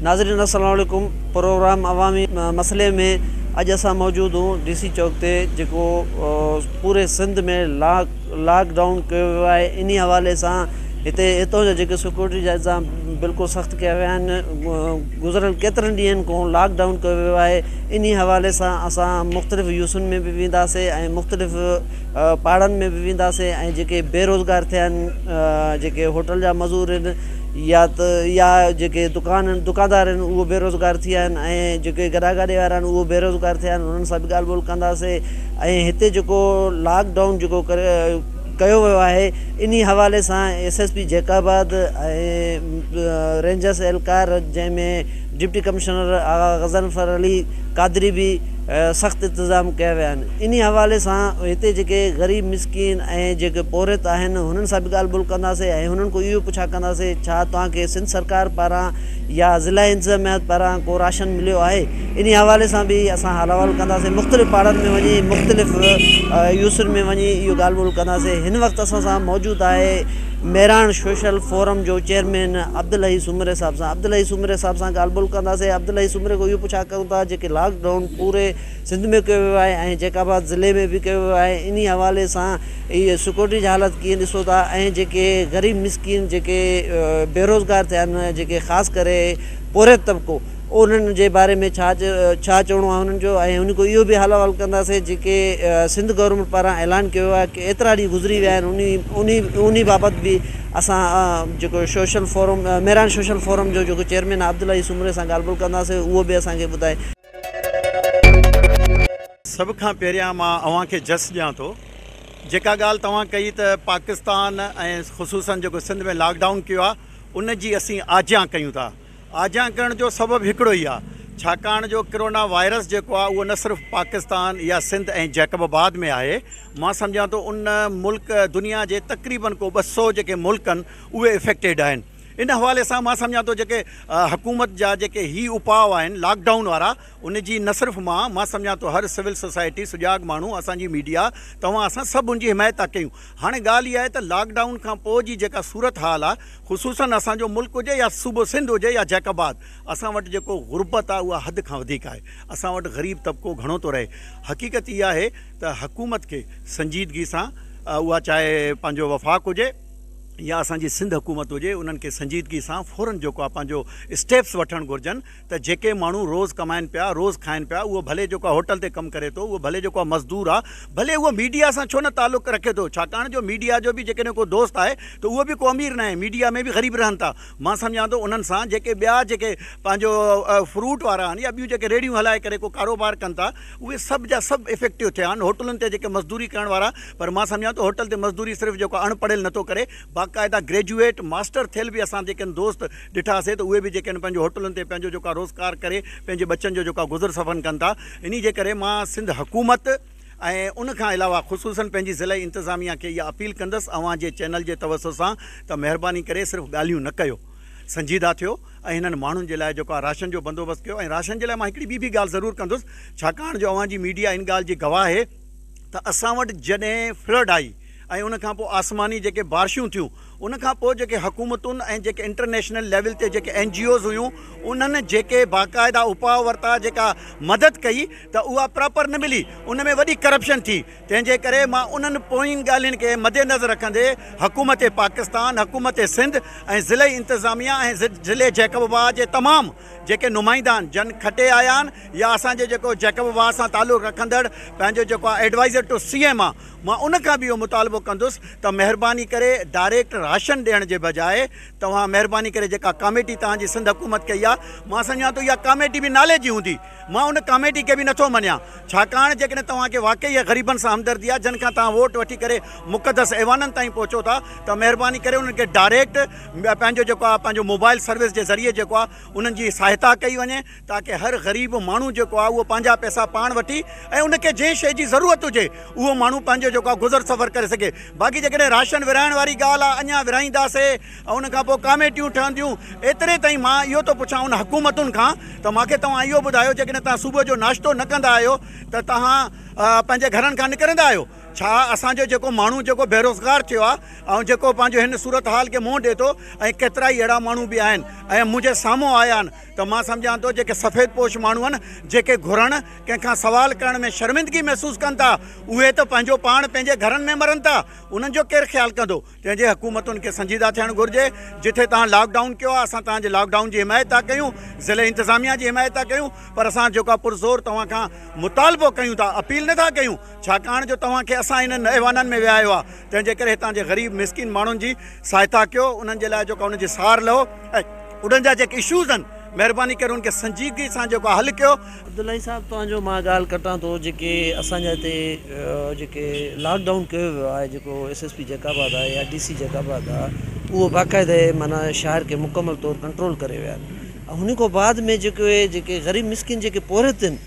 ناظرين السلام عليڪم پروگرام عوامي مسئلي ۾ اڄ اسان موجود هون ڊي سي چوڪ تي جيڪو پوري سنڌ ۾ لاڪ ڊائون ڪيو ويو آهي انهي حوالي سان هتي هتو جا جيڪي سيڪيورٽي جا انتظام بلڪل سخت ڪيا ويا آهن گذريل ڪيترن ڏينهن کان لاڪ ڊائون ڪيو ويو آهي انهي حوالي سان اسان مختلف يوسين ۾ به وينداسي ۽ مختلف پاڙن ۾ به وينداسي ۽ جيڪي بيروزگار ٿيا آهن جيڪي هوٽل جا مزور آهن يا ته يا جيڪي دڪان آهن دڪاندار آهن اهو بيروزگار ٿي ويا آهن ۽ جيڪي گڏا گاڏي وارا آهن اهو بيروزگار ٿيا آهن انهن سان به ڳالهه ٻولهه ڪنداسي ۽ هتي جيڪو لاڪ ڊائون جيڪو ڪري ڪيو ويو آهي انهي حوالي سان ايس ايس پي جيڪب آباد ۽ رينجرس اهلڪار جنهن ۾ ڊپٽي ڪمشنر آغا غضنفر علي قادري به سخت انتظام ڪيا ويا آهن انهي حوالي سان هتي جيڪي غريب مسڪين ۽ جيڪي پورهيت آهن هنن سان به ڳالهه ٻولهه ڪنداسين ۽ هنن کان اهو پڇا ڪنداسين ڇا توهان کي سنڌ سرڪار پاران يا ضلعي انتظاميا پاران ڪو راشن مليو آهي انهي حوالي سان به اسان حال احوال ڪنداسين مختلف پاڙن ۾ وڃي مختلف يوسين ۾ وڃي اهو ڳالهه ٻولهه ڪنداسين هن وقت اسان سان موجود آهي مهراڻ سوشل فورم جو چيئرمين عبدالحئي سومري صاحب سان عبدالحئي سومري صاحب سان ڳالهه ٻولهه ڪنداسين عبدالحئي سومري کان اهو پڇا ڪريون ٿا جيڪي لاڪ ڊائون پوري سنڌ ۾ ڪيو ويو آهي ۽ جيڪب آباد ضلعي ۾ به ڪيو ويو آهي انهي حوالي سان اهي سيڪيورٽي جي حالت ڪيئن ڏسو ٿا ۽ جيڪي غريب مسڪين جيڪي بيروزگار ٿيا آهن جيڪي خاص ڪري پورهيت طبقو انهن جي باري ۾ ڇا ڇا چوڻو آهي انهن جو ۽ انهن کان اهو به حال احوال ڪنداسين جيڪي سنڌ گورنمينٽ پاران اعلان ڪيو ويو آهي ڪي ايترا ڏينهن گذري ويا آهن انهي انهي انهي بابت به اسان جيڪو social forum Mehran social forum جو جيڪو چيئرمين آهي عبدالحئي سومري سان ڳالهه ٻولهه ڪنداسين اهو به اسان کي ٻڌائي. سڀ کان پهريان مان اوهان کي جس ڏيان ٿو جيڪا ڳالهه توهان ڪئي ته پاڪستان ۽ خصوصن جيڪو سنڌ ۾ لاڪ ڊائون ڪيو آهي ان جي اسين آجيان ڪيون ٿا آجيان ڪرڻ جو سبب هڪڙو ئي آهي ڇاڪاڻ جو ڪرونا وائرس جيڪو آهي اهو نه صرف پاڪستان يا سنڌ ۽ جيڪب آباد ۾ آهي مان سمجهان ٿو ان ملڪ دنيا جي تقريبن ڪو 200 جيڪي ملڪ آهن اهي افيڪٽيڊ آهن ان حوالي سان مان سمجهان ٿو جيڪي حڪومت جا جيڪي هي اپاء آهن لاڪ ڊائون وارا ان جي نه صرف مان مان سمجهان ٿو هر سول سوسائٽي سجاڳ ماڻهو اسان جي ميڊيا توهان اسان سڀ ان جي حمايت ٿا ڪيون هاڻي ڳالهه اها آهي ته لاڪ ڊائون کان پوء جي جيڪا صورت حال آهي خصوصن اسان جو ملڪ هجي يا صوبو سنڌ هجي يا جيڪب آباد اسان وٽ جيڪو غربت آهي اها حد کان وڌيڪ آهي اسان وٽ غريب طبقو گهڻو ٿو رهي حقيقت اها آهي ته حڪومت کي سنجيدگي سان اها چاهي پنهنجو وفاق هجي يا اسان جي سنڌ حڪومت هجي انهن کي سنجيدگي سان فورن جيڪو آهي پنهنجو اسٽيپس وٺڻ گهرجن ته جيڪي ماڻهو روز ڪمائن پيا، روز کائن پيا، اهو ڀلي جيڪو آهي هوٽل تي ڪم ڪري ٿو، اهو ڀلي جيڪو آهي مزدور آهي، ڀلي اهو ميڊيا سان ڇو نه تعلق رکي ٿو، ڇاڪاڻ جو ميڊيا جو به جيڪڏهن ڪو دوست آهي ته اهو به ڪو امير ناهي، ميڊيا ۾ به غريب رهن ٿا، مان سمجهان ٿو انهن سان جيڪي ٻيا جيڪي پنهنجو فروٽ وارا آهن يا ٻيون جيڪي ريڙهيون هلائي ڪري ڪو ڪاروبار ڪن ٿا، اهي سڀ جا سڀ افيڪٽو ٿيا آهن، هوٽلن تي جيڪي مزدوري ڪرڻ وارا، پر مان سمجهان ٿو هوٽل تي مزدوري صرف جيڪو اڻ پڙهيل نٿو ڪري، باقاعده گريجوئيٽ، ماسٽر ٿيل به اسان جيڪي دوست ڏٺاسي ته اهي به جيڪي آهن پنهنجو هوٽلن تي پنهنجو جيڪو آهي روزگار ڪري پنهنجي ٻچن جو جيڪو آهي گذر سفر ڪن ٿا انهي جي ڪري مان سنڌ حڪومت ۽ ان کان علاوه خصوصن پنهنجي ضلعي انتظاميا کي اها اپيل ڪندس اوهان جي چينل جي توسط سان ته مهرباني ڪري صرف ڳالهيون نه ڪيو سنجيده ٿيو ۽ هنن ماڻهن جي لاء جيڪو آهي راشن جو بندوبست ڪيو ۽ راشن جي لاء مان هڪڙي ٻي به ڳالهه ضرور ڪندس ڇاڪاڻ جو اوهان جي ميڊيا ان ڳالهه جي گواهه آهي ته اسان وٽ جڏهن فلڊ آئي ۽ ان کان پوء آسماني جيڪي بارشون ٿيون ان کان پوء جيڪي حڪومتن ۽ جيڪي انٽرنيشنل ليول تي جيڪي اين جي اوز هيون انهن جيڪي باقاعده اپاء ورتا جيڪا مدد ڪئي ته اها پراپر نه ملي ان ۾ وڏي ڪرپشن ٿي تنهن جي ڪري مان انهن پوئين ڳالهين کي مد نظر رکندي حڪومت پاڪستان حڪومت سنڌ ۽ ضلعي انتظاميا ۽ ضلعي جيڪب آباد جي تمام جيڪي نمائندا آهن جن کٽي آيا آهن يا اسان جي جيڪو جيڪب آباد سان تعلق رکندڙ پنهنجو جيڪو آهي ايڊوائزر ٽو سي ايم آهي مان ان کان به اهو مطالبو ڪندس ته مهرباني ڪري ڊائريڪٽ راشن ڏيڻ جي بجاء توهان مهرباني ڪري جيڪا ڪاميٽي توهان جي سنڌ حڪومت ڪئي آهي مان سمجهان ٿو اها ڪاميٽي به نالي جي هوندي مان ان ڪاميٽي کي به نٿو مڃيان ڇاڪاڻ جيڪڏهن توهان کي واقعي اهي غريبن سان همدردي آهي جن کان توهان ووٽ وٺي ڪري مقدس ايوانن تائين پهچو ٿا ته مهرباني ڪري انهن کي ڊائريڪٽ پنهنجو جيڪو آهي پنهنجو موبائل سروس جي ذريعي جيڪو آهي انهن جي سهائتا ڪئي وڃي تاڪه هر غريب ماڻهو جيڪو آهي اهو پنهنجا پئسا پاڻ وٺي ۽ ان کي جنهن شيء جي ضرورت هجي اهو ماڻهو پنهنجو جيڪو آهي گذر سفر ڪري سگهي باقي جيڪڏهن راشن ورهائڻ واري ڳالهه آهي اڃا ورهائينداسي ۽ ان کان پوء ڪاميٽيون ٺهنديون ايتري تائين مان اهو ٿو پڇان ان حڪومتن کان ته مان کي توهان اهو ٻڌايو جيڪڏهن توهان صبح جو ناشتو نه ڪندا آهيو ته توهان پنهنجي گهرن کان نڪرندا آهيو؟ ڇا اسان جو جيڪو ماڻهو جيڪو بيروزگار ٿيو آهي ۽ جيڪو پنهنجو هن صورت حال کي منهن ڏئي ٿو ۽ ڪيترائي اهڙا ماڻهو به آهن ۽ منهنجي سامهون آيا آهن ته مان سمجهان ٿو جيڪي سفيد پوش ماڻهو آهن جيڪي گهرڻ ڪنهن کان سوال ڪرڻ ۾ شرمندگي محسوس ڪن ٿا اهي ته پنهنجو پاڻ پنهنجي گهرن ۾ مرن ٿا انهن جو ڪير خيال ڪندو؟ تنهن جي حڪومتن کي سنجيده ٿيڻ گهرجي جٿي توهان لاڪ ڊائون ڪيو آهي اسان توهان جي لاڪ ڊائون جي حمايت ٿا ڪيون ضلعي انتظاميا جي حمايت ٿا ڪيون پر اسان جيڪو آهي پرزور توهان کان مطالبو ڪيون ٿا اپيل نه ٿا ڪيون ڇاڪاڻ جو توهان کي اسان انهن ايوانن ۾ ويهايو آهي تنهن جي ڪري هتان جي غريب مسڪين ماڻهن جي سهائتا ڪيو انهن جي لاء جيڪو آهي انهن جي سار لهو ۽ انهن جا جيڪي اشوز آهن مهرباني ڪري انهن کي سنجيدگي سان جيڪو آهي حل ڪيو. عبدالحئي صاحب توهان جو مان ڳالهه ڪٽان ٿو جيڪي اسان جا هتي جيڪي لاڪ ڊائون ڪيو ويو آهي جيڪو ايس ايس پي جيڪب آباد آهي يا ڊي سي جيڪب آباد آهي اهو باقاعده معنيٰ شهر کي مڪمل طور ڪنٽرول ڪري ويا آهن ۽ هن کان بعد ۾ جيڪي جيڪي غريب مسڪين جيڪي پورهيت آهن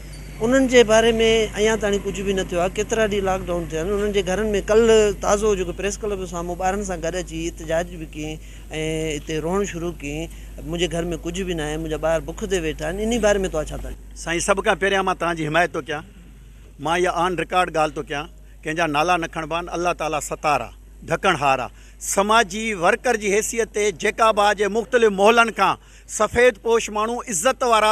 انهن جي باري ۾ اڃا تاڻي ڪجهه به نه ٿيو آهي ڪيترا ڏينهن لاڪ ڊائون ٿيا آهن انهن جي گهرن ۾ ڪلهه تازو جيڪو پريس ڪلب جي سامهون ٻارن سان گڏ اچي احتجاج به ڪيائين ۽ اتي روئڻ شروع ڪيائين منهنجي گهر ۾ ڪجهه به ناهي منهنجا ٻار بک تي ويٺا آهن انهي باري ۾ توهان ڇا ٿا چئو؟ سائين سڀ کان پهريان مان توهان جي حمايت ٿو ڪيان مان اها آن رڪارڊ ڳالهه ٿو ڪيان ڪنهن جا نالا نه کڻبا آهن الله تعالي ستار آ ڍڪڻ هار آ سماجي ورڪر جي حيثيت تي جيڪب آباد جي مختلف محلن کان سفيد پوش ماڻهو عزت وارا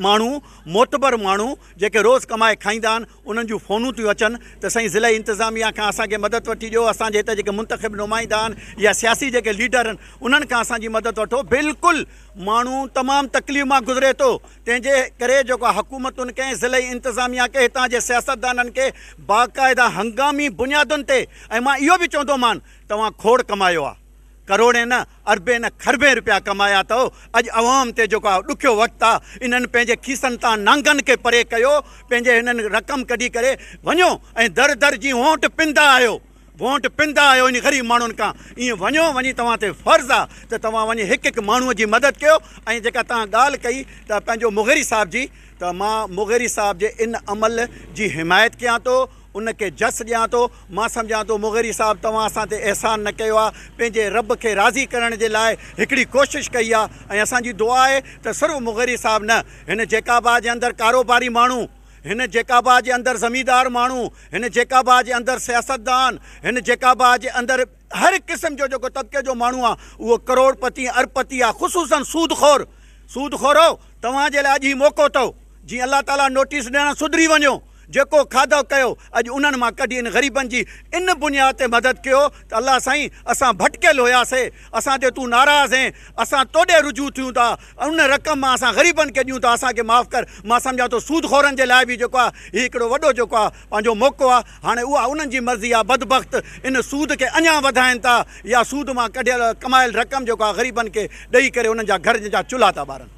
ماڻهو معتبر ماڻهو جيڪي روز ڪمائي کائيندا آهن انهن جون فونون ٿيون اچن ته سائين ضلعي انتظاميا کان اسان کي مدد وٺي ڏيو اسان جي هتي جيڪي منتخب نمائندا آهن يا سياسي جيڪي ليڊر آهن انهن کان اسان جي مدد وٺو بلڪل ماڻهو تمام تڪليف مان گذري ٿو تنهن جي ڪري جيڪو آهي حڪومتن کي ۽ ضلعي انتظاميا کي هتان جي سياستدانن کي باقاعده هنگامي بنيادن تي ۽ مان اهو به چوندومان توهان کوڙ ڪمايو آهي ڪروڙين نه اربين نه کربين رپيا ڪمايا اٿئو، اڄ عوام تي جيڪو آهي ڏکيو وقت آ، انهن پنهنجي کيسن تان نانگن کي پري ڪيو، پنهنجي هنن رقم ڪڍي ڪري وڃو ۽ در در جي وونٽ پندا آهيو، وونٽ پندا آهيو انهي غريب ماڻهن کان، ائين وڃو وڃي توهان تي فرض آ ته توهان وڃي هڪ هڪ ماڻهو جي مدد ڪيو ۽ جيڪا توهان ڳالهه ڪئي ته پنهنجو مغيري صاحب جي ته مان مغيري صاحب جي ان عمل جي حمايت ڪيان ٿو. ان کي جس ڏيان ٿو، مان سمجهان ٿو مغيري صاحب توهان اسان تي احسان نه ڪيو آ، پنهنجي رب کي راضي ڪرڻ جي لاء هڪڙي ڪوشش ڪئي آ ۽ اسان جي دعا آهي ته صرف مغيري صاحب نه هن جيڪب آباد جي اندر ڪاروباري ماڻهو، هن جيڪب آباد جي اندر زميندار ماڻهو، هن جيڪب آباد جي اندر سياستدان، هن جيڪب آباد جي اندر هر قسم جو جيڪو طبقي جو ماڻهو آ اهو ڪروڙ پتي ارب پتي آ خصوصا سود خور، سود خورو توهان جي لاء اڄ هي موقعو اٿو جيئن الله تعالي نوٽيس ڏيڻ سڌري وڃو. جيڪو کاڌو ڪيو اڄ انهن مان ڪڍي ان غريبن جي ان بنياد تي مدد ڪيو ته الله سائين اسان ڀٽڪيل هياسي اسان تي تون ناراض هين اسان توڏي رجوع ٿيون ٿا ان رقم مان اسان غريبن کي ڏيون ٿا اسان کي معاف ڪر مان سمجهان ٿو سود خورن جي لاء به جيڪو آهي هي هڪڙو وڏو جيڪو آهي پنهنجو موقعو آهي هاڻي اها انهن جي مرضي آهي بدبخت ان سود کي اڃا وڌائين ٿا يا سود مان ڪڍيل ڪمايل رقم جيڪو آهي غريبن کي ڏئي ڪري انهن جا گهر جا چلها ٿا ٻارن.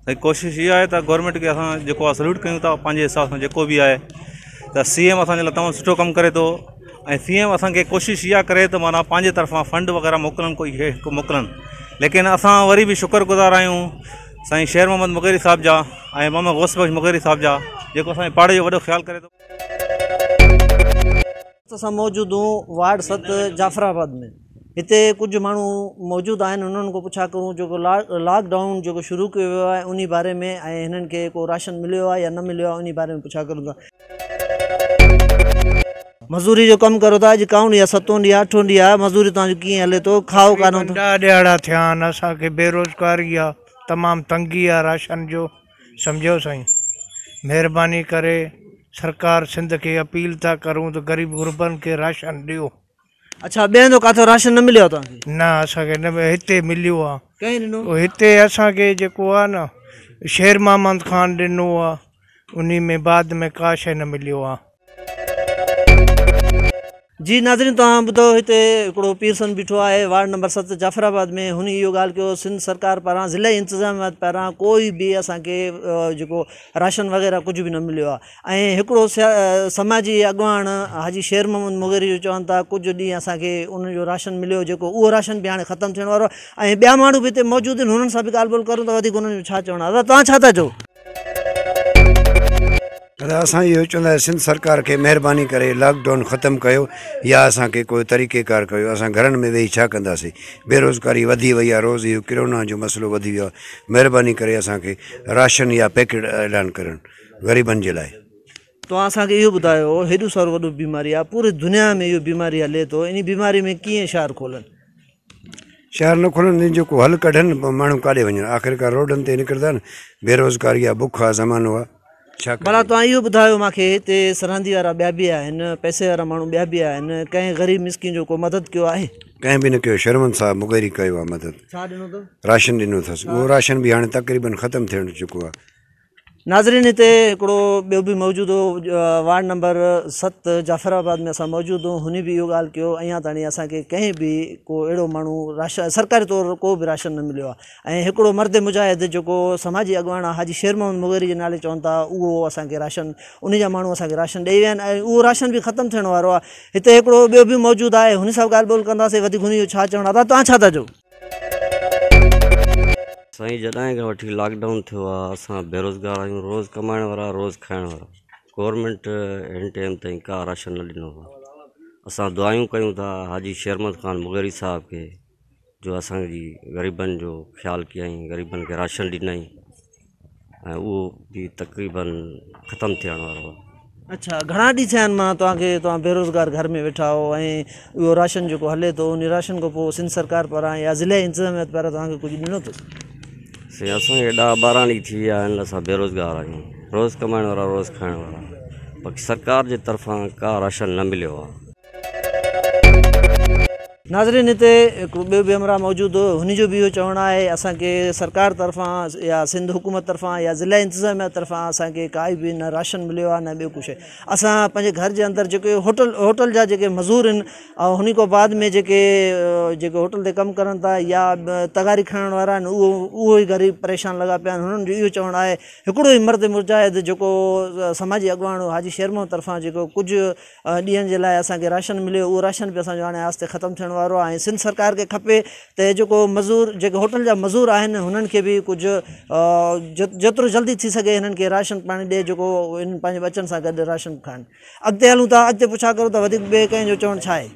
سائين ڪوشش اها آهي ته گورنمينٽ کي اسان جيڪو آهي سلوٽ ڪيون ٿا پنهنجي حساب سان جيڪو به آهي ته سي ايم اسانجي لاء تمام سٺو ڪم ڪري ٿو ۽ سي ايم اسانکي ڪوشش اها ڪري ته معنيٰ پنهنجي طرفان فنڊ وغيره موڪلن ڪوئي شي موڪلن ليڪن اسان وري به شڪر گذار آهيون سائين شير محمد مغيري صاحب جا ۽ محمد غوث بخش مغيري صاحب جا جيڪو اسانجي پاڙي جو وڏو خيال ڪري ٿو. اسان موجود هون وارڊ 7 جعفر آباد ۾ هتي ڪجهه ماڻهو موجود آهن انهن کان پڇا ڪرون جيڪو لاڪ ڊائون جيڪو شروع ڪيو ويو آهي انهي باري ۾ ۽ هنن کي ڪو راشن مليو آهي يا نه مليو آهي انهي باري ۾ پڇا ڪرون ٿا. مزوري جو ڪم ڪرو ٿا اڄ ڪائون ڏينهن آهي ستون ڏينهن آهي اٺون ڏينهن آهي مزوري توهان جو ڪيئن هلي ٿو کائو ڪانه ٿو. ڏهه ڏهاڙا ٿيا آهن اسان کي بيروزگاري آهي تمام تنگي آهي راشن جو. سمجهيو سائين مھرباني ڪري سرڪار سنڌ کي اپيل ٿا ڪرون ته غريب غربن کي راشن ڏيو. اڇا ٻئي هنڌ ڪاٿو راشن نه مليو آ توهان کي؟ نه اسان کي نه هتي مليو آ. ڪنهن ڏنو؟ هتي اسان کي جيڪو آ نه شير محمد خان ڏنو آ انهي ۾ بعد ۾ ڪا شي نه مليو آ. جي ناظرين توهان ٻڌو هتي هڪڙو پيرسن بيٺو آهي وارڊ نمبر 7 جعفر آباد ۾ هن اهو ڳالهه ڪيو سنڌ سرڪار پاران ضلعي انتظاميا پاران ڪوئي به اسان کي جيڪو راشن وغيره ڪجهه به نه مليو آهي ۽ هڪڙو سماجي اڳواڻ حاجي شير محمد مغيري جو چون ٿا ڪجهه ڏينهن اسان کي ان جو راشن مليو جيڪو اهو راشن به هاڻي ختم ٿيڻ وارو آهي ۽ ٻيا ماڻهو به هتي موجود آهن هنن سان به ڳالهه ٻولهه ڪرون ته وڌيڪ هنن جو ڇا چوڻ آهي توهان ڇا ٿا چئو؟ دادا اسان اهو چوندا آهيون سنڌ سرڪار کي مهرباني ڪري لاڪ ڊائون ختم ڪيو يا اسان کي ڪوئي طريقي ڪار ڪيو اسان گهرن ۾ ويهي ڇا ڪنداسي بيروزگاري وڌي وئي آهي روز اهو ڪرونا جو مسئلو وڌي ويو آهي مهرباني ڪري اسان کي راشن يا پيڪيٽ اعلان ڪرن غريبن جي لاء. توهان اسان کي اهو ٻڌايو هيڏو سارو وڏو بيماري آهي پوري دنيا ۾ اهو بيماري هلي ٿو انهي بيماري ۾ ڪيئن شهر کولن. شهر نه کولن ان جو ڪو حل ڪڍن پوء ماڻهو ڪاڏي وڃن آخرڪار روڊن تي نڪرندا نه بيروزگاري آهي بک آهي زمانو آهي ڇا ڀلا ڪجي. توهان اهو ٻڌايو مان کي هتي سرهندي وارا ٻيا به آهن پئسي وارا ماڻهو ٻيا به آهن ڪنهن غريب مسڪين جو ڪو مدد ڪيو آهي. ڪنهن به نه ڪيو شرمند صاحب مغيري ڪيو آهي مدد. ڇا ڏنو اٿس. راشن ڏنو اٿس اهو راشن به هاڻي تقريبن ختم ٿيڻ چڪو آهي. ناظرين هتي هڪڙو ٻيو به موجود هو وارڊ نمبر 7 جعفر آباد ۾ اسان موجود هون هن به اهو ڳالهه ڪيو اڃا تائين اسان کي ڪنهن به ڪو اهڙو ماڻهو راشن سرڪاري طور ڪو به راشن نه مليو آهي ۽ هڪڙو مرد مجاهد جيڪو سماجي اڳواڻ آهي حاجي شير محمد مغيري جي نالي چون ٿا اهو اسان کي راشن ان جا ماڻهو اسان کي راشن ڏئي ويا آهن ۽ اهو راشن به ختم ٿيڻ وارو آهي هتي هڪڙو ٻيو به موجود آهي هن سان ڳالهه ٻولهه ڪنداسين وڌيڪ هن جو ڇا چوڻ آهي توهان ڇا ٿا چئو. سائين جڏهن کان وٺي لاڪ ڊائون ٿيو آ اسان بيروزگار آهيون روز ڪمائڻ وارا روز کائڻ وارا گورنمينٽ هن ٽائيم تائين ڪا راشن نه ڏنو آ اسان دعايون ڪيون ٿا حاجي شير محمد خان مغيري صاحب کي جو اسان جي غريبن جو خيال ڪيائين غريبن کي راشن ڏنائين ۽ اهو به تقريبن ختم ٿيڻ وارو آهي. اڇا گهڻا ڏينهن ٿيا آهن معنيٰ توهان کي توهان بيروزگار گهر ۾ ويٺا آهو ۽ اهو راشن جيڪو هلي ٿو ان راشن کان پوء سنڌ سرڪار پاران يا ضلعي انتظاميا پاران توهان کي ڪجهه ڏنو اٿس؟ سائين اسان کي ڏهه ٻارهن ڏينهن ٿي ويا آهن اسان بيروزگار آهيون روز ڪمائڻ وارا روز کائڻ وارا باقي سرڪار جي طرفان ڪا راشن نه مليو آهي. ناظرين هتي هڪڙو ٻيو به همراهه موجود هو هن جو به اهو چوڻ آهي اسان کي سرڪار طرفان يا سنڌ حڪومت طرفان يا ضلعي انتظاميا طرفان اسان کي ڪائي به نه راشن مليو آهي نه ٻيو ڪجهه اسان پنهنجي گهر جي اندر جيڪي هوٽل هوٽل جا جيڪي مزور آهن ۽ هن کان بعد ۾ جيڪي جيڪي هوٽل تي ڪم ڪرن ٿا يا تغاري کڻڻ وارا آهن اهو اهو ئي غريب پريشان لڳا پيا آهن هنن جو اهو چوڻ آهي هڪڙو ئي مرد مجاهد جيڪو سماجي اڳواڻ حاجي شير محمد طرفان جيڪو ڪجهه ڏينهن جي لاء اسان کي راشن مليو اهو راشن به اسان جو هاڻي آهستي ختم ٿيڻ وارو آهي ۽ سنڌ سرڪار کي کپي ته جيڪو مزور جيڪي هوٽل جا مزور آهن هنن کي به ڪجهه جيترو جلدي ٿي سگهي هنن کي راشن پاڻي ڏي جيڪو هنن پنهنجي ٻچن سان گڏ راشن کائن اڳتي هلون ٿا اڳتي پڇا ڪرون ٿا وڌيڪ ٻئي ڪنهن جو چوڻ ڇا آهي.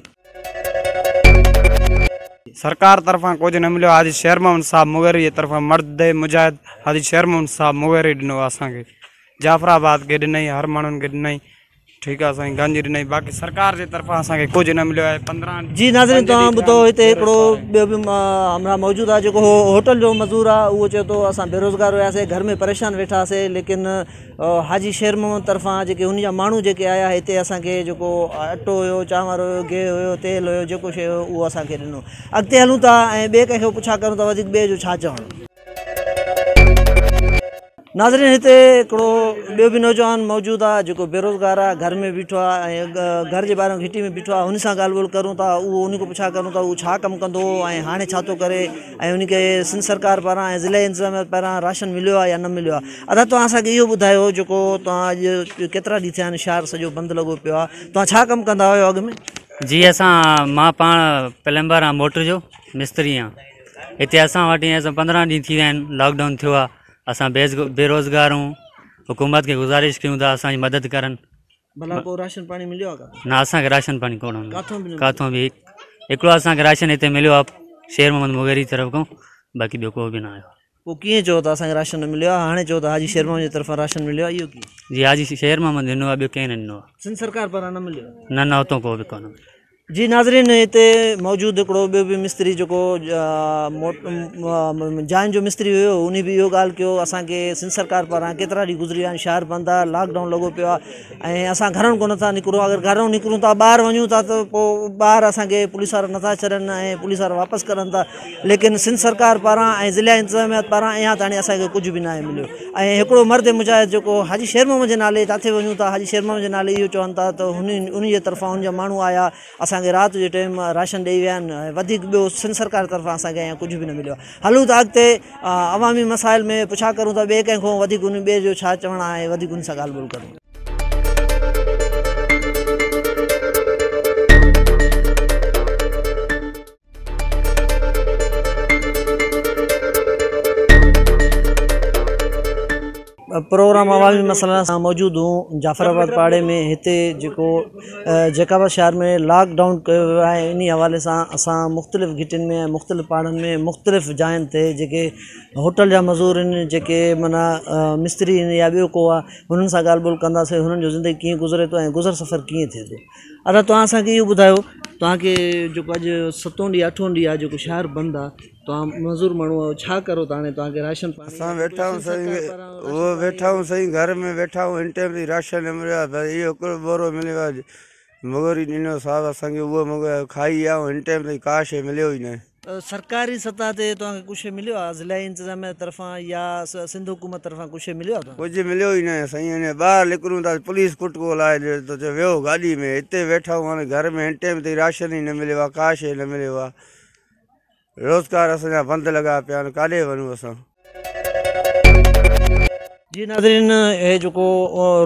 سرڪار طرفان ڪجهه نه مليو حاجي شير محمد صاحب مغيري جي طرفان مرد مجاهد حاجي شير محمد صاحب مغيري ڏنو اسان کي جعفر آباد کي ڏنائين هر ماڻهن کي ڏنائين ٺيڪ آ سائين گنج ڏنائين باقي سرڪار جي طرفان اسان کي ڪجهه نه مليو آهي 15 جي ناظرين توهان ٻڌو هتي هڪڙو ٻيو به همراهه موجود آهي جيڪو هوٽل جو مزور آهي اهو چئي ٿو اسان بيروزگار هياسي گهر ۾ پريشان ويٺا هئاسي ليڪن حاجي شير محمد طرفان جيڪي هن جا ماڻهو جيڪي آيا هتي اسان کي جيڪو اٽو هيو چانور هيو گيهه هيو تيل هيو جيڪو شيء هيو اهو اسان کي ڏنو اڳتي هلون ٿا ۽ ٻئي ڪنهن کي پڇا ڪرون ٿا وڌيڪ ٻئي جو ڇا چوڻ. ناظرين هتي هڪڙو ٻيو به نوجوان موجود آهي جيڪو بيروزگار آهي گهر ۾ بيٺو آهي ۽ گهر جي ٻاهران گهٽي ۾ بيٺو آهي هن سان ڳالهه ٻولهه ڪرون ٿا اهو ان کان پڇا ڪرون ٿا اهو ڇا ڪم ڪندو هو ۽ هاڻي ڇا ٿو ڪري ۽ ان کي سنڌ سرڪار پاران ۽ ضلعي انتظاميا پاران راشن مليو آهي يا نه مليو آهي ادا توهان اسان کي اهو ٻڌايو جيڪو توهان اڄ ڪيترا ڏينهن ٿيا آهن شهر سڄو بند لڳو پيو آهي توهان ڇا ڪم ڪندا هيو اڳ ۾؟ جي اسان مان پاڻ پلمبر آهيان موٽر جو مستري آهيان هتي اسان وٽ ائين 15 ڏينهن ٿي ويا آهن لاڪ ڊائون ٿيو آهي اسان بيروزگار آهيون حڪومت کي گذارش ڪيون ٿا اسان جي مدد ڪرن. ڀلا ڪو راشن پاڻي مليو آهي ڪاٿو؟ نه اسان کي راشن پاڻي ڪونه مليو ڪاٿو به هڪڙو اسان کي راشن هتي مليو آهي شير محمد مغيري طرف کان باقي ٻيو ڪو به نه آيو آهي. پوء ڪيئن چئو ته اسان کي راشن نه مليو آهي هاڻي چئو ته حاجي شير محمد جي طرفان راشن مليو آهي اهو ڪيئن؟ جي حاجي شير محمد ڏنو آهي ٻيو ڪنهن نه ڏنو آهي. سنڌ سرڪار پاران نه مليو؟ نه نه اتو ڪو به ڪونه مليو. جي ناظرين هتي موجود هڪڙو ٻيو به مستري جيڪو جاين جو مستري هيو انهي به اهو ڳالهه ڪيو اسان کي سنڌ سرڪار پاران ڪيترا ڏينهن گذري ويا آهن شهر بند آهي لاڪ ڊائون لڳو پيو آهي ۽ اسان گهرن کان نٿا نڪرون اگر گهرون نڪرون ٿا ٻاهر وڃون ٿا ته پوء ٻاهر اسان کي پوليس وارا نٿا ڇڏن ۽ پوليس وارا واپس ڪرن ٿا ليڪن سنڌ سرڪار پاران ۽ ضلعي انتظاميا پاران اڃا تاڻي اسان کي ڪجهه به ناهي مليو ۽ هڪڙو مرد مجاهد جيڪو حاجي شير محمد جي نالي جاٿي وڃون ٿا حاجي شير محمد جي نالي اهو چون ٿا ته هن ان جي طرفان هن جا ماڻهو آيا اسان کي رات جو ٽيم راشن ڏئي ويا آهن ۽ وڌيڪ ٻيو سنڌ سرڪار طرفان اسان کي اڃا ڪجهه به نه مليو آهي هلون ٿا اڳتي عوامي مسائل ۾ پڇا ڪرون ٿا ٻئي ڪنهن کان وڌيڪ ان ٻئي جو ڇا چوڻ آهي وڌيڪ ان سان ڳالهه ٻولهه ڪرون. پروگرام عوامي مسئلن سان موجود هون جعفر آباد پاڙي ۾ هتي جيڪو جيڪب آباد شهر ۾ لاڪ ڊائون ڪيو ويو آهي انهي حوالي سان اسان مختلف گهٽين ۾ مختلف پاڙن ۾ مختلف جاين تي جيڪي هوٽل جا مزور آهن جيڪي معنيٰ مستري آهن يا ٻيو ڪو آهي هنن سان ڳالهه ٻولهه ڪنداسين هنن جو زندگي ڪيئن گذري ٿو ۽ گذر سفر ڪيئن ٿئي ٿو ادا توهان اسان کي اهو ٻڌايو توهان کي جيڪو اڄ ستون ڏينهن اٺون ڏينهن آهي جيڪو شهر بند آهي توهان مزور ماڻهو آهيو ڇا ڪرو ٿا هاڻي توهان کي راشن پاڻي اسان ويٺا آهيون سائين اهو ويٺا آهيون سائين گهر ۾ ويٺا آهيون هن ٽائيم تائين راشن نه مليو آهي بس اهو هڪڙو ٻورو مليو آهي مغوري ڏنو صاحب اسان کي اهو مغوري کائي ويا آهيون هن ٽائيم تائين ڪا شيء مليو ئي ناهي. سرڪاري سطح تي توهان کي ڪجهه شيء مليو آهي ضلعي انتظاميه طرفان يا سنڌ حڪومت طرفان ڪجهه شيء مليو آهي توهان کي؟ ڪجهه مليو ئي ناهي سائين هن ٻاهر نڪرون ٿا پوليس ڪٽڪو لائي ڏي ٿو چئي ويهو گاڏي ۾ هتي ويٺا آهيون هاڻي گهر ۾ هن ٽائيم تائين راشن ئي نه مليو آهي ڪا شيء نه مليو آهي. روزگار اسان جا بند لڳا پيا آهن ڪاڏي وڃون اسان. جي ناظرين هي جيڪو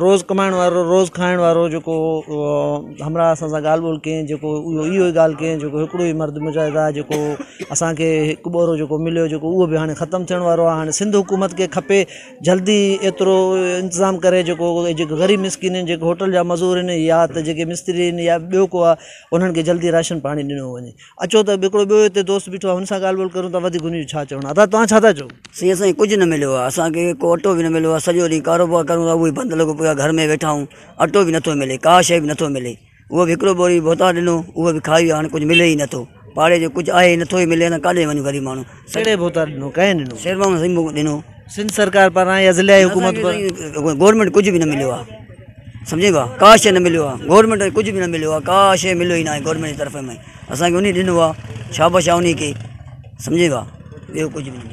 روز ڪمائڻ وارو روز کائڻ وارو جيڪو همراهه اسان سان ڳالهه ٻولهه ڪئي جيڪو اهو اهو ئي ڳالهه ڪئي جيڪو هڪڙو ئي مرد مجاهد آهي جيڪو اسان کي هڪ ٻورو جيڪو مليو جيڪو اهو به هاڻي ختم ٿيڻ وارو آهي هاڻي سنڌ حڪومت کي کپي جلدي ايترو انتظام ڪري جيڪو جيڪي غريب مسڪين آهن جيڪي هوٽل جا مزور آهن يا ته جيڪي مستري آهن يا ٻيو ڪو آهي انهن کي جلدي راشن پاڻي ڏنو وڃي اچو ته هڪڙو ٻيو هتي دوست بيٺو آهي هن سان ڳالهه ٻولهه ڪريون ٿا وڌيڪ هن جو ڇا چوڻ آهي ادا توهان ڇا ٿا چئو؟ سائين اسان کي ڪجهه نه مليو آهي اسان کي ڪو اٽو به نه مليو آهي سڄو ڏينهن ڪاروبار ڪريون ٿا اهو ئي بند لڳو پيو آهي گهر ۾ ويٺا آهيون اٽو به نٿو ملي ڪا شيء به نٿو ملي اهو به هڪڙو ٻوري ڀوتار ڏنو اهو به کائي ويا هاڻي ڪجهه ملي ئي نٿو پاڙي جو ڪجهه آهي ئي نٿو ئي ملي اسان ڪاڏي وڃون غريب ماڻهو. ڪهڙي ڀوتار ڏنو ڪنهن ڏنو؟ شير محمد سائين ڏنو. سنڌ سرڪار پاران يا ضلعي حڪومت پاران؟ گورنمينٽ ڪجهه به نه مليو آهي سمجهي ڀا ڪا شيء نه مليو آهي گورنمينٽ کي ڪجهه به نه مليو آهي ڪا شيء مليو ئي نه آهي گورنمينٽ جي طرف ۾ اسان کي انهي ڏنو آهي شابش آهي انهي کي سمجهي ڀا ٻيو ڪجهه به نه.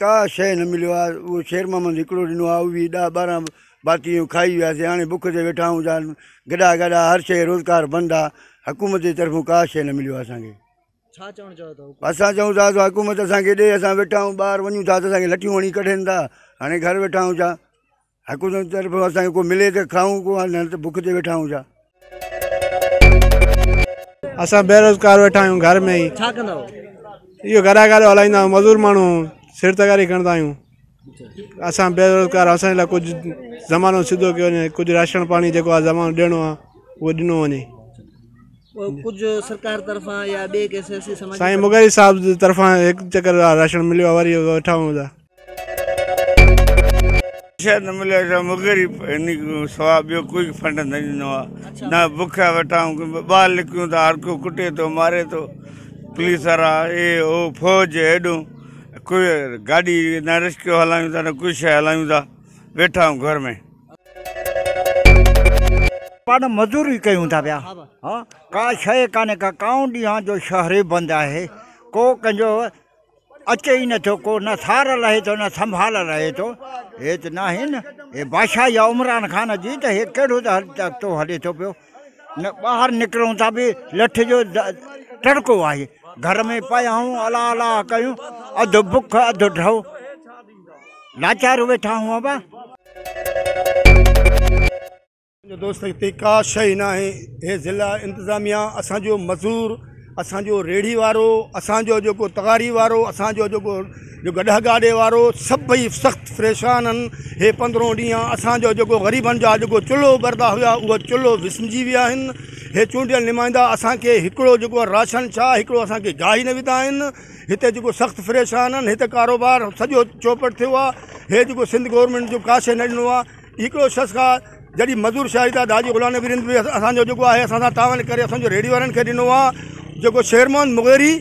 ڪا شيء نه مليو آهي اهو شير محمد هڪڙو ڏنو آهي اهو به ڏهه 12 ڀاتي کائي وياسي هاڻي بک تي ويٺا آهيون جا گڏا گڏا هر شيء روزگار بند آهي حڪومت جي طرفون ڪا شيء نه مليو آهي اسان کي. ڇا چوڻ چاهيو ٿا حڪومت؟ اسان چئون ٿا ته حڪومت اسان کي ڏي اسان ويٺا آهيون ٻاهر وڃون ٿا ته اسان کي لٺيون هڻي ڪڍين ٿا هاڻي گهر ويٺا آهيون ڇا حڪومت طرفون اسان کي ڪو ملي ته کائون ڪو نه ته بک تي ويٺا آهيون ڇا. اسان بيروزگار ويٺا آهيون گهر ۾ ئي. ڇا ڪندا آهيو؟ اهو گڏا گاڏو هلائيندا آهيون مزور ماڻهو سر تغاري کڻندا آهيون. اسان بيروزگار اسان جي لاء ڪجهه زمانو سڌو ڪيو وڃي ڪجهه راشن پاڻي جيڪو آهي زمانو ڏيڻو آهي اهو ڏنو وڃي. ڪجهه سرڪار طرفان يا ٻئي ڪنهن سياسي سماجي سائين مغري صاحب جي طرفان هڪ چڪر راشن مليو آهي وري ويٺا آهيون ٿا. شيء نه مليو آهي مغري ان سوا ٻيو ڪوئي فنڊ نه ڏنو آهي نه بکيا ويٺا آهيون ٻاهر نڪرون ٿا هر ڪو ڪٽي ٿو ماري ٿو پوليس وارا اي او فوج هيڏو ڪوئي گاڏي نه رڪشو هلايون ٿا نه ڪوئي شيء هلايون ٿا ويٺا آهيون گهر ۾. پاڻ مزوري ڪيون ٿا پيا ها ڪا شيء ڪانهي ڪا ڪائون ڏينهن جو شهر ئي بند آهي ڪو ڪنهن جو اچي ئي نٿو ڪو نه سار لهي ٿو نه سنڀال لهي ٿو هي ته ناهي نه هي بادشاهي آهي عمران خان جي ته هي ڪهڙو ته هلي ٿو پيو نه ٻاهر نڪرون ٿا به لٺ جو ٽڙڪو آهي گهر ۾ پيا آهيون الا الا ڪيون اڌ بک اڌ ڍؤ لاچار ويٺا آهيون ابا. منهنجو دوست هتي ڪا شيء ناهي هي ضلع انتظاميا اسان جو مزور اسان جو ريڙهي وارو اسان جو جيڪو تغاري وارو اسان جو جيڪو جو گڏهه گاڏي وارو سڀئي سخت پريشان آهن هي پندرهون ڏينهن آهي اسان جو جيڪو غريبن جا جيڪو چلهو ٻرندا هيا اهو چلهو وسمجي ويا آهن هي چونڊيل نمائندا اسان کي هڪڙو جيڪو راشن ڇا هڪڙو اسان کي گاهه ئي نه وڌا آهن هتي جيڪو سخت پريشان آهن هتي ڪاروبار سڄو چوپٽ ٿيو آهي هي جيڪو سنڌ گورنمينٽ جو ڪا شيء نه ڏنو آهي هڪڙو شخص کان جڏهن مزور شاهي ٿا حاجي غلام نبي رند به اسان جو جيڪو آهي اسان سان تعاون ڪري اسان جو ريڊيو وارن کي ڏنو آهي جيڪو شير محمد مغيري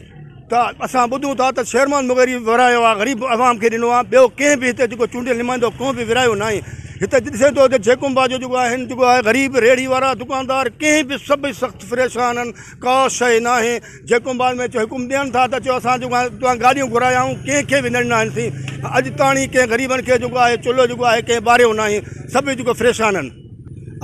ته اسان ٻڌون ٿا ته شير محمد مغيري ورهايو آهي غريب عوام کي ڏنو آهي ٻيو ڪنهن به هتي جيڪو چونڊيل نمائندو ڪو به ورهايو ناهي هتي ڏسين ٿو ته جيڪب آباد جو جيڪو آهن جيڪو آهي غريب ريڙهي وارا دڪاندار ڪنهن به سڀ سخت پريشان آهن ڪا شيء ناهي جيڪب آباد ۾ چيو حڪم ڏين ٿا ته چيو اسان جيڪو آهي توهان گاڏيون گهرايا آهيون ڪنهن کي به نه ڏنا آهن سين اڄ تاڻي ڪنهن غريبن کي جيڪو آهي چلهو جيڪو آهي ڪنهن ٻاريو ناهي سڀ جيڪو پريشان آهن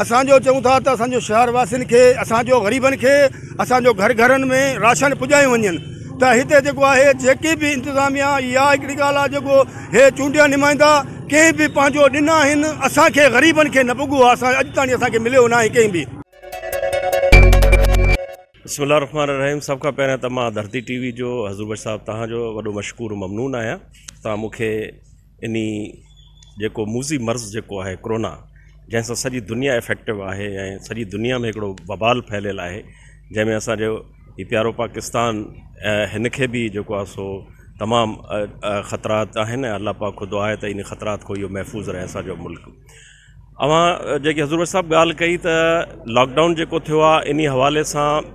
اسان جو چئون ٿا ته اسان جو شهر واسين کي اسان جو غريبن کي اسان جو گهر گهرن ۾ راشن پڄايون وڃن ته هتي جيڪو آهي جيڪي به انتظاميا يا هڪڙي ڳالهه آهي جيڪو هي چونڊيا نمائندا ڪنهن به پنهنجو ڏنا آهن اسان کي غريبن کي نه پڳو آهي اسان اڄ تاڻي اسان کي مليو ناهي ڪنهن به. بسم الله الرحمن الرحيم سڀ کان پهريان ته مان ڌرتي ٽي وي جو حضور بخش صاحب توهان جو وڏو مشڪور ممنون آهيان توهان مون کي انهي جيڪو موذي مرض جيڪو آهي ڪرونا جنهن سان سڄي دنيا افيڪٽو آهي ۽ سڄي دنيا ۾ هڪڙو وبال ڦهليل آهي جنهن ۾ اسان جو هي پيارو پاڪستان هن کي به جيڪو آهي سو تمام خطرات آهن ۽ الله پاڪ کان دعا آهي ته ان خطرات کان اهو محفوظ رهي اسان جو ملڪ. اوهان جيڪي حضور صاحب ڳالهه ڪئي ته لاڪ ڊائون جيڪو ٿيو آهي انهي حوالي سان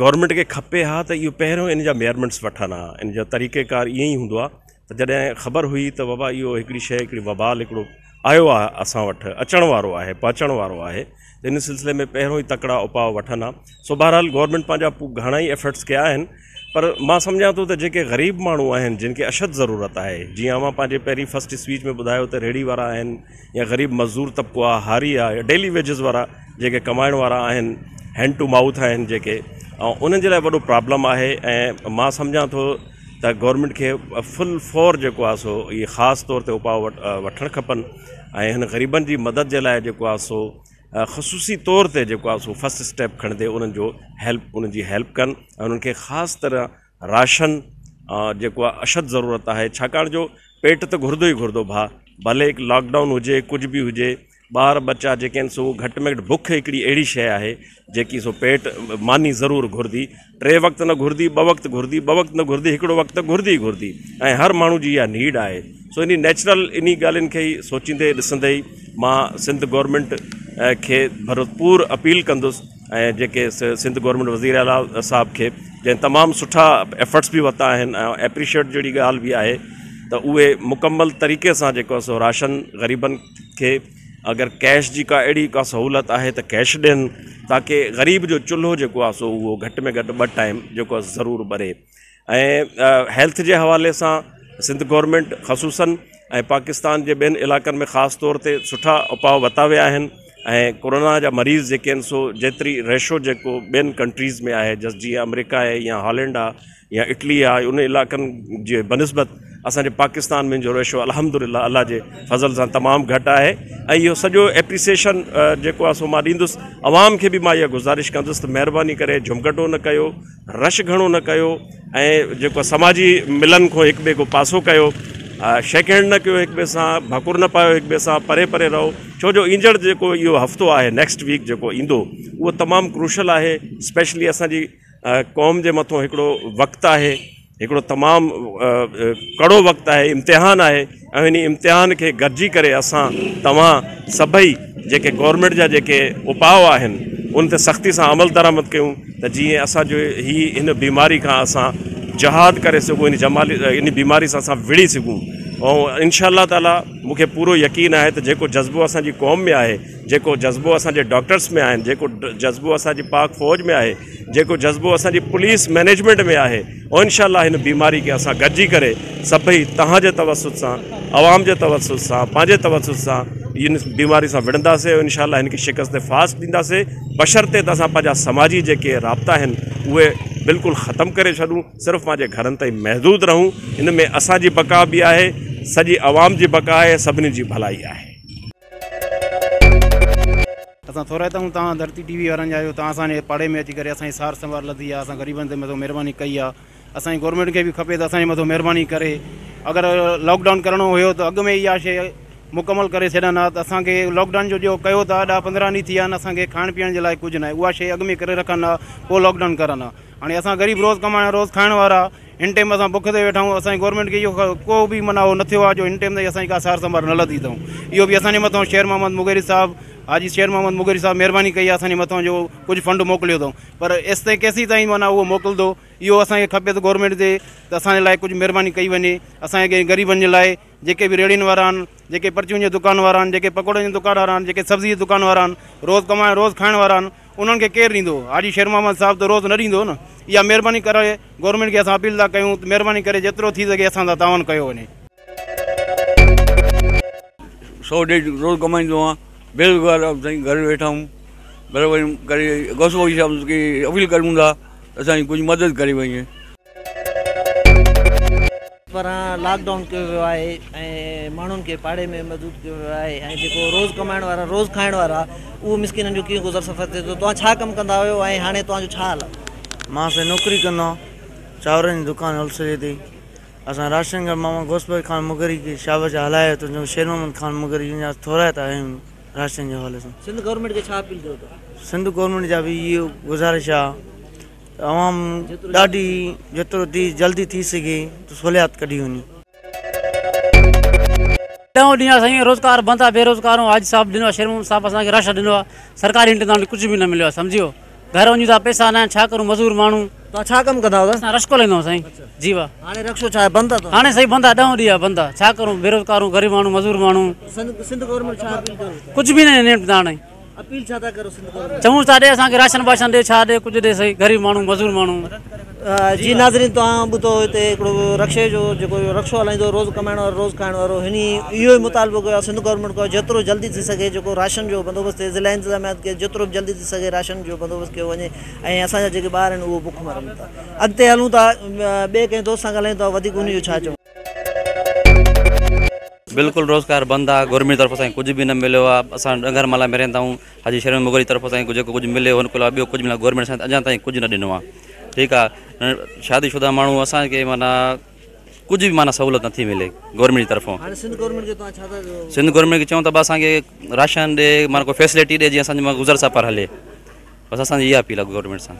گورنمينٽ کي کپي ها ته اهو پهريون ان جا ميئرمينٽس وٺن ها ان جو طريقي ڪار ائين ئي هوندو آهي ته جڏهن خبر هئي ته بابا اهو هڪڙي شيء هڪڙي وبال هڪڙو آيو آهي اسان وٽ اچڻ وارو آهي پهچڻ وارو آهي ته ان سلسلي ۾ پهريون ئي تڪڙا اپاء وٺن ها سو بهرحال گورنمينٽ پنهنجا گهڻا ئي ايفرٽس ڪيا آهن پر مان سمجهان ٿو ته جيڪي غريب ماڻهو آهن جن کي اشد ضرورت آهي جيئن اوهان پنهنجي پهرين فرسٽ اسپيچ ۾ ٻڌايو ته ريڙهي وارا آهن يا غريب مزدور طبقو آهي هاري آهي ڊيلي ويجز وارا جيڪي ڪمائڻ وارا آهن هينڊ ٽو مائوٿ آهن جيڪي ۽ انهن جي لاء وڏو پرابلم آهي ۽ مان سمجهان ٿو ته گورنمينٽ کي فل فور جيڪو آهي سو اهي خاص طور تي اپاء وٺڻ کپن ۽ هن غريبن جي مدد جي لاء جيڪو آهي سو خصوصي طور تي جيڪو آهي سو فرسٽ اسٽيپ کڻندي انهن جو هيلپ انهن جي هيلپ ڪن ۽ انهن کي خاص طرح راشن جيڪو آهي اشد ضرورت آهي ڇاڪاڻ جو پيٽ ته گهرندو ئي گهرندو ڀاء ڀلي لاڪ ڊائون هجي ڪجهه به هجي ٻار ٻچا جيڪي آهن سو گهٽ ۾ گهٽ بک هڪڙي اهڙي شيء آهي جيڪي سو پيٽ ماني ضرور گهرندي ٽي وقت نه گهرندي ٻه وقت گهرندي ٻه وقت نه گهرندي هڪڙو وقت ته گهرندي ئي گهرندي ۽ هر ماڻهو جي اها نيڊ آهي سو انهي نيچرل انهي ڳالهين کي ئي سوچيندي ڏسندي ئي مان سنڌ گورنمينٽ کي ڀرپور اپيل ڪندس ۽ جيڪي سنڌ گورنمينٽ وزير اعليٰ صاحب کي جنهن تمام سٺا ايفرٽس به ورتا آهن ۽ ايپريشيئيٽ جهڙي ڳالهه به آهي ته اهي مڪمل طريقي سان جيڪو آهي سو راشن غريبن کي اگر ڪيش جي ڪا اهڙي ڪا سهولت آهي ته ڪيش ڏين تاڪه غريب جو چلهو جيڪو آهي سو اهو گهٽ ۾ گهٽ ٻه ٽائيم جيڪو آهي ضرور ٻري ۽ هيلٿ جي حوالي سان سنڌ گورنمينٽ خصوصن ۽ پاڪستان جي ٻين علائقن ۾ خاص طور تي سٺا اپاء ورتا ويا آهن ۽ ڪورونا جا مريض جيڪي آهن سو جيتري ريشو جيڪو ٻين ڪنٽريز ۾ آهي جس جيئن آمريڪا آهي يا هالينڊ آهي يا اٽلي آهي ان علائقن جي بنسبت اسان جي پاڪستان ۾ جو ريشو الحمد لله الله جي فضل سان تمام گهٽ آهي ۽ اهو سڄو ايپريسيشن جيڪو آهي سو مان ڏيندس عوام کي به مان اها گذارش ڪندس ته مهرباني ڪري جهمگهٽو نه ڪيو رش گهڻو نه ڪيو ۽ جيڪو سماجي ملن کان هڪ ٻئي کان پاسو ڪيو شيڪ هينڊ نه ڪيو هڪ ٻئي سان ڀاڪر نه پايو هڪ ٻئي سان پري پري رهو ڇو جو ايندڙ جيڪو اهو هفتو آهي نيڪسٽ ويڪ جيڪو ايندو اهو تمام ڪروشل آهي اسپيشلي اسان جي قوم جي مٿو هڪڙو وقت آهي هڪڙو تمام ڪڙو وقت آهي امتحان آهي ۽ ان امتحان کي گڏجي ڪري اسان توهان سڀئي جيڪي گورنمينٽ جا جيڪي اپاء آهن ان تي سختي سان عمل درآمد ڪيون ته جيئن اسان جو هي هن بيماري کان اسان جهاد ڪري سگهون ان جمالي ان بيماري سان اسان وڙهي سگهون ۽ انشاء الله تعالي مون کي پورو يقين آهي ته جيڪو جذبو اسان جي قوم ۾ آهي جيڪو جذبو اسان جي ڊاڪٽرس ۾ آهن جيڪو جذبو اسان جي پاڪ فوج ۾ آهي جيڪو جذبو اسان جي پوليس مئنيجمينٽ ۾ آهي او انشاء الله هن بيماري کي اسان گڏجي ڪري سڀئي توهان جي توسط سان عوام جي توسط سان پنهنجي توسط سان ان بيماري سان وڙهنداسي ۽ انشاء الله هن کي شڪست فاش ڏينداسي بشرطي ته اسان پنهنجا سماجي جيڪي رابطا آهن اهي بلڪل ختم ڪري ڇڏون صرف پنهنجي گهرن تائين محدود رهون ان ۾ اسان جي بقا به آهي سڄي عوام جي بقا آهي سڀني جي ڀلائي آهي. اسان ٿورائتا آهيون توهان ڌرتي ٽي وي وارن جا جو توهان اسان جي پاڙي ۾ اچي ڪري اسان جي سار سنڀار لڌي آهي اسان غريبن تي مٿو مهرباني ڪئي آهي اسان جي گورنمينٽ کي به کپي ته اسان جي مٿو مهرباني ڪري اگر لاڪ ڊائون ڪرڻو هيو ته اڳ ۾ اها شي مڪمل ڪري ڇڏن ها ته اسان کي لاڪ ڊائون جو جو ڪيو ٿا ڏهه پندرهن ڏينهن ٿي ويا آهن اسان کي کائڻ پيئڻ جي لاء ڪجهه ناهي اها شي اڳ ۾ ڪري رکن ها پوء لاڪ ڊائون ڪرن ها هاڻي اسان غريب روز ڪمائڻ روز کائڻ وارا هن ٽيم اسان بک تي ويٺا آهيون اسان جي گورنمينٽ کي اهو ڪو به معنيٰ اهو نه ٿيو آهي جو هن ٽيم تائين اسان جي ڪا سار سنڀال نه لڌي اٿئون اهو به اسان جي مٿان شير محمد مغيري صاحب حاجي شير محمد مغيري صاحب مهرباني ڪئي آهي اسان جي مٿان جو ڪجهه فنڊ موڪليو اٿئون پر ايستائين ڪيسين تائين معنيٰ اهو موڪلندو اهو اسان کي کپي ته گورنمينٽ تي ته اسان جي لاء ڪجهه مهرباني ڪئي وڃي اسان جي غريبن جي لاء جيڪي به ريڙهين وارا آهن جيڪي پرچون جي دڪان وارا آهن جيڪي پڪوڙن جي دڪان وارا آهن جيڪي سبزي جي دڪان وارا آهن روز ڪمائڻ روز کائڻ وارا آهن انهن کي ڪير ڏيندو حاجي شير محمد صاحب ته روز نه ڏيندو نه اها مهرباني ڪري گورنمينٽ کي اسان اپيل ٿا ڪيون ته مهرباني ڪري جيترو ٿي سگهي اسان سان تعاون ڪيو وڃي. سو ڏيڍ روز ڪمائيندو آهيان بيروزگار آهيان سائين گهر ويٺا آهيون مهرباني ڪري غوث بخش صاحب کي اپيل ڪريون ٿا اسان جي ڪجهه مدد ڪري وڃي. پران لاڪ ڊائون ڪيو ويو آهي ۽ ماڻهن کي پاڙي ۾ محدود ڪيو ويو آهي ۽ جيڪو روز ڪمائڻ وارا روز کائڻ وارا اهو مسڪينن جو ڪيئن گذر سفر ٿئي ٿو توهان ڇا ڪم ڪندا هيو ۽ هاڻي توهان جو ڇا حال آهي؟ مان سائين نوڪري ڪندو آهيان چانورن جي دڪان هول سيل تي اسان راشن کان ماما غوث بخش خان مغري کي شابش هلايو ته شير محمد خان مغري ان جا ٿورائتا آهيون راشن جي حوالي سان. سنڌ گورنمينٽ کي ڇا اپيل ڪيو ٿا؟ سنڌ گورنمينٽ جا به اهو گذارش آ ته عوام ڏاڍي جيترو ٿي جلدي ٿي سگهي ته سهوليات ڪڍي وڃي. ڏهون ڏينهن آ سائين روزگار بند آ بيروزگار آهيون حاجي صاحب ڏنو آ شير محمد صاحب اسان کي راشن ڏنو آ سرڪاري انتظام ڪجهه به نه مليو آ سمجهيو گهر وڃون ٿا پئسا نه آهن ڇا ڪرون مزور ماڻهو. توهان ڇا ڪم ڪندا آهيو؟ اسان رشڪو هلائيندا آهيون سائين جي وا. هاڻي رڪشو ڇا آهي بند آ؟ هاڻي سائين بند آ ڏهون ڏينهن آ بند آ ڇا ڪرون بيروزگار آهيون غريب ماڻهو مزور ماڻهو. سنڌ گورنمينٽ ڇا اپيل ڪيو ٿا؟ ڪجهه به نه نيم هاڻي. اپيل ڇا ٿا ڪرو سنڌ گورنمينٽ؟ چئون ٿا ڏي اسان کي راشن باشن ڏي ڇا ڏي ڪجهه ڏي سائين غريب ماڻهو مزور ماڻهو. جي ناظرين توهان ٻڌو هتي هڪڙو رڪشي جو جيڪو رڪشو هلائيندو روز ڪمائڻ وارو روز کائڻ وارو هن اهو ئي مطالبو ڪيو آهي سنڌ گورنمينٽ کان جيترو جلدي ٿي سگهي جيڪو راشن جو بندوبست ٿئي ضلعي انتظاميا کي جيترو به جلدي ٿي سگهي راشن جو بندوبست ڪيو وڃي ۽ اسان جا جيڪي ٻار آهن اهو بک مرن ٿا اڳتي هلون ٿا ٻئي ڪنهن دوست سان ڳالهايون ٿا وڌيڪ ان جو ڇا چئون. بلڪل روزگار بند آ گورنمينٽ طرف اسان کي ڪجهه به نه مليو آ اسان ڏنگر مالا ۾ رهندا آهيون حاجي شير محمد مغل جي طرف اسان کي جيڪو ڪجهه ملي ان کان علاوه ٻيو ڪجهه گورنمينٽ اسان کي اڃا تائين ڪجهه نه ڏنو آ ٺيڪ آ شادي شده ماڻهو اسان کي معنيٰ ڪجهه به معنيٰ سهولت نٿي ملي گورنمينٽ جي طرفون. هاڻي سنڌ گورنمينٽ کي توهان ڇا ٿا چئو؟ سنڌ گورنمينٽ کي چئون ٿا اسان کي راشن ڏي معنيٰ ڪو فيسلٽي ڏي جيئن اسان جو گذر سفر هلي بس اسان جي اها اپيل آ گورنمينٽ سان.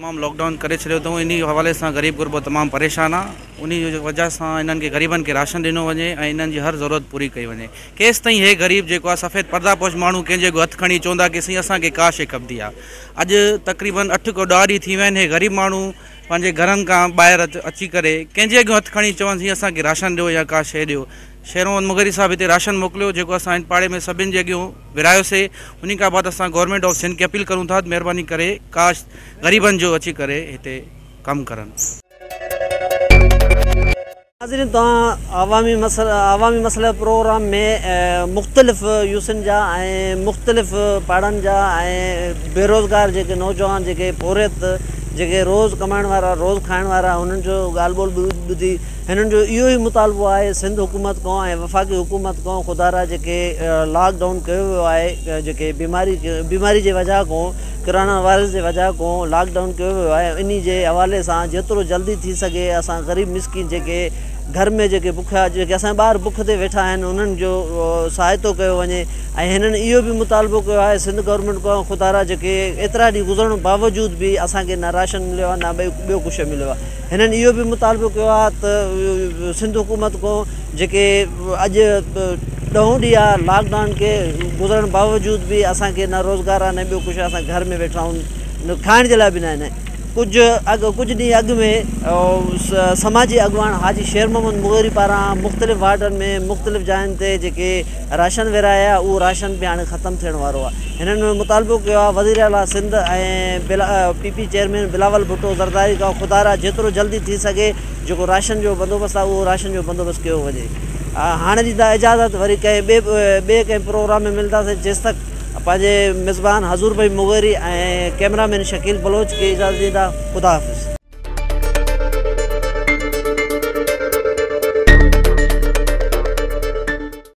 تمام لاڪ ڊائون ڪري ڇڏيو اٿئون انهي حوالي سان غريب غربو تمام پريشان آ انهي جي وجه سان انهن کي غريبن کي راشن ڏنو وڃي ۽ انهن جي هر ضرورت پوري ڪئي وڃي ڪيستائين هي غريب جيڪو آ سفيد پرده پوش ماڻهو ڪنهن جي اڳيان هٿ کڻي چوندا ڪي سائين اسان کي ڪا شي کپندي آ اڄ تقريبن اٺ کان ڏهه ڏينهن ٿي ويا آهن هي غريب ماڻهو پنهنجي گهرن کان ٻاهر اچي ڪري ڪنهن جي اڳيان هٿ کڻي چون سائين اسان کي راشن ڏيو يا ڪا شي ڏيو شير محمد مغيري صاحب هتي راشن موڪليو جيڪو اسان هن پاڙي ۾ سڀن جي اڳيون ورهايوسي انهي کان بعد اسان گورنمينٽ آف سنڌ کي اپيل ڪرون ٿا ته مهرباني ڪري ڪا غريبن جو اچي ڪري هتي ڪم ڪرن. ناظرين توهان عوامي مسئلا عوامي مسئلا پروگرام ۾ مختلف يوسين جا ۽ مختلف پاڙن جا ۽ بيروزگار جيڪي نوجوان جيڪي پورهيت جيڪي روز ڪمائڻ وارا روز کائڻ وارا انهن جو ڳالهه ٻولهه ٻڌي هنن جو اهو ئي مطالبو آهي سنڌ حڪومت کان ۽ وفاقي حڪومت کان خدارا جيڪي لاڪ ڊائون ڪيو ويو آهي جيڪي بيماري بيماري جي وجهه کان ڪرونا وائرس جي وجهه کان لاڪ ڊائون ڪيو ويو آهي انهي جي حوالي سان جيترو جلدي ٿي سگهي اسان غريب مسڪين جيڪي گهر ۾ جيڪي بکيا جيڪي اسان جا ٻار بک تي ويٺا آهن انهن جو سهائتو ڪيو وڃي ۽ هنن اهو به مطالبو ڪيو آهي سنڌ گورنمينٽ کان خدارا جيڪي ايترا ڏينهن گذرڻ باوجود به اسان کي نه راشن مليو آهي نه ٻيو ڪجهه مليو آهي هنن اهو به مطالبو ڪيو آهي ته سنڌ حڪومت کان جيڪي اڄ ڏهون ڏينهن آهي لاڪ ڊائون کي گذرڻ باوجود به اسان کي نه روزگار آهي نه ٻيو ڪجهه اسان گهر ۾ ويٺا آهيون کائڻ جي لاء به نه آهن ڪجهه اڳ ڪجهه ڏينهن اڳ ۾ سماجي اڳواڻ حاجي شير محمد مغيري پاران مختلف وارڊن ۾ مختلف جاين تي جيڪي راشن ورهايا اهو راشن به هاڻي ختم ٿيڻ وارو آهي هنن مطالبو ڪيو آهي وزير اعليٰ Sindh ۽ P P chairman Bilawal Bhutto Zardari کان خدارا جيترو جلدي ٿي سگهي جيڪو راشن جو بندوبست آهي اهو راشن جو بندوبست ڪيو وڃي هاڻي ڏيندا اجازت وري ڪنهن ٻئي ٻئي ڪنهن پروگرام ۾ ملنداسين جيستڪ پنهنجي ميزبان حضور ڀائي مغيري ۽ ڪئميرا مين شڪيل بلوچ کي اجازت ڏيندا خدا حافظ.